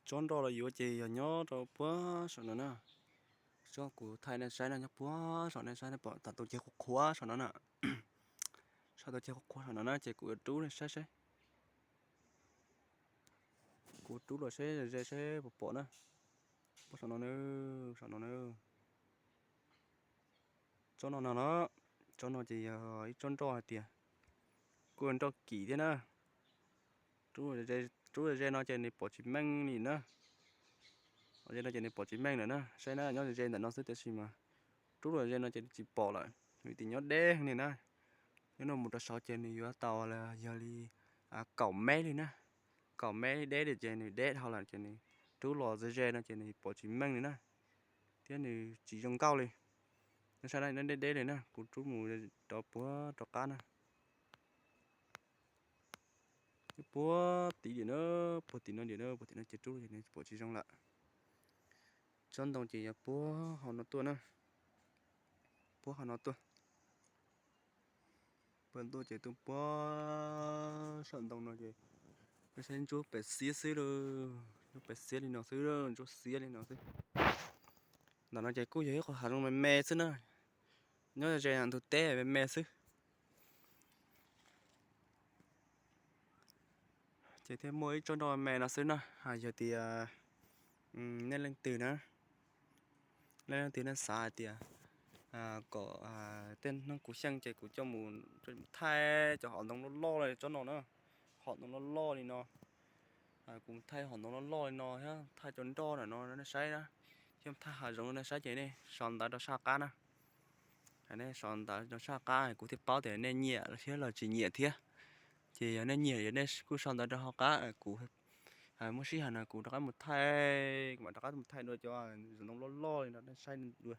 Tsob nroj los yuav ces yog nyob rau puag saum no na. Tsob kuv thaij nej saib no nyob puag saum, nej saib nej pom tam tus ceg qhuav qhuav saum no na. Saib tus ceg qhuav qhuav saum no na ces kuv yuav rub nej saib saib. Kuv rub los saib ze saib puas pom na. Puag saum no na, saum no na. Tsob no no na, tsob no ces yog ib tsob nroj hais tias kuj yog nroj kim thiab na. Rub ze no ces nws pom tsis meej li na. Ze no ces nws pom tsis meej lawm na, saib na, nyob ze ntawm no xwb tiam sis mas rub los ze no ces tsis pom lawm, vim tias nyob deb li na. Nyob no mus rau saud ces nws yuav tau yog li kaum mev li na. Kaum mev deb li ces nws deb dhau lawm ces nws rub los ze ze no ces nws pom tsis meej li na, thiab nws tsis zoo nkauj li. Nej saib na, deb deb li na, kuv rub mus rau puag rov qab na. Puag tim dim na, puag tim no dim na, puag tim no ces rub ces nws pom tsis zoo lawm. Tsob ntoo ces yog puag hauv no tuaj na, puag hauv no tuaj. Puag ntuj ces tuaj puag saum ntoo no ces, nej saib ntsuab pem xiab xwb lauj, ntsuab pem xiab li no xwb, ntsuab xiab li no xwb. Ntawm no ces kuj yog ib qho hav zoov me me xwb na, nyob ze ntug teb me me xwb. Ces thiaj muaj ib tsob nroj me no xwb na, yog tias nej leej twg na, nej leej twg nej xav hais tias kom tej hnub kuv xyeej ces kuv coj mus thaij cov hom ntoo loj loj li tsob no na, hom ntoo loj loj li no. Kuv thaij hom ntoo loj loj li no thiab thaij cov nroj ntawm no nej saib na, thiab thaij hav zoov nej saib ces nej sau ntawv rau sab qab na. Nej sau ntawv rau sab qab kuv thiaj paub tias nej nyiam thiab los tsis nyiam thiab. Ces yog nej nyiam yog nej kuj sau ntawv rau hauv qab, kuv muaj sij hawm no kuv rov qab mus thaij, kuv mam rov qab mus thaij dua cov hom ntoo loj loj li no nej saib dua.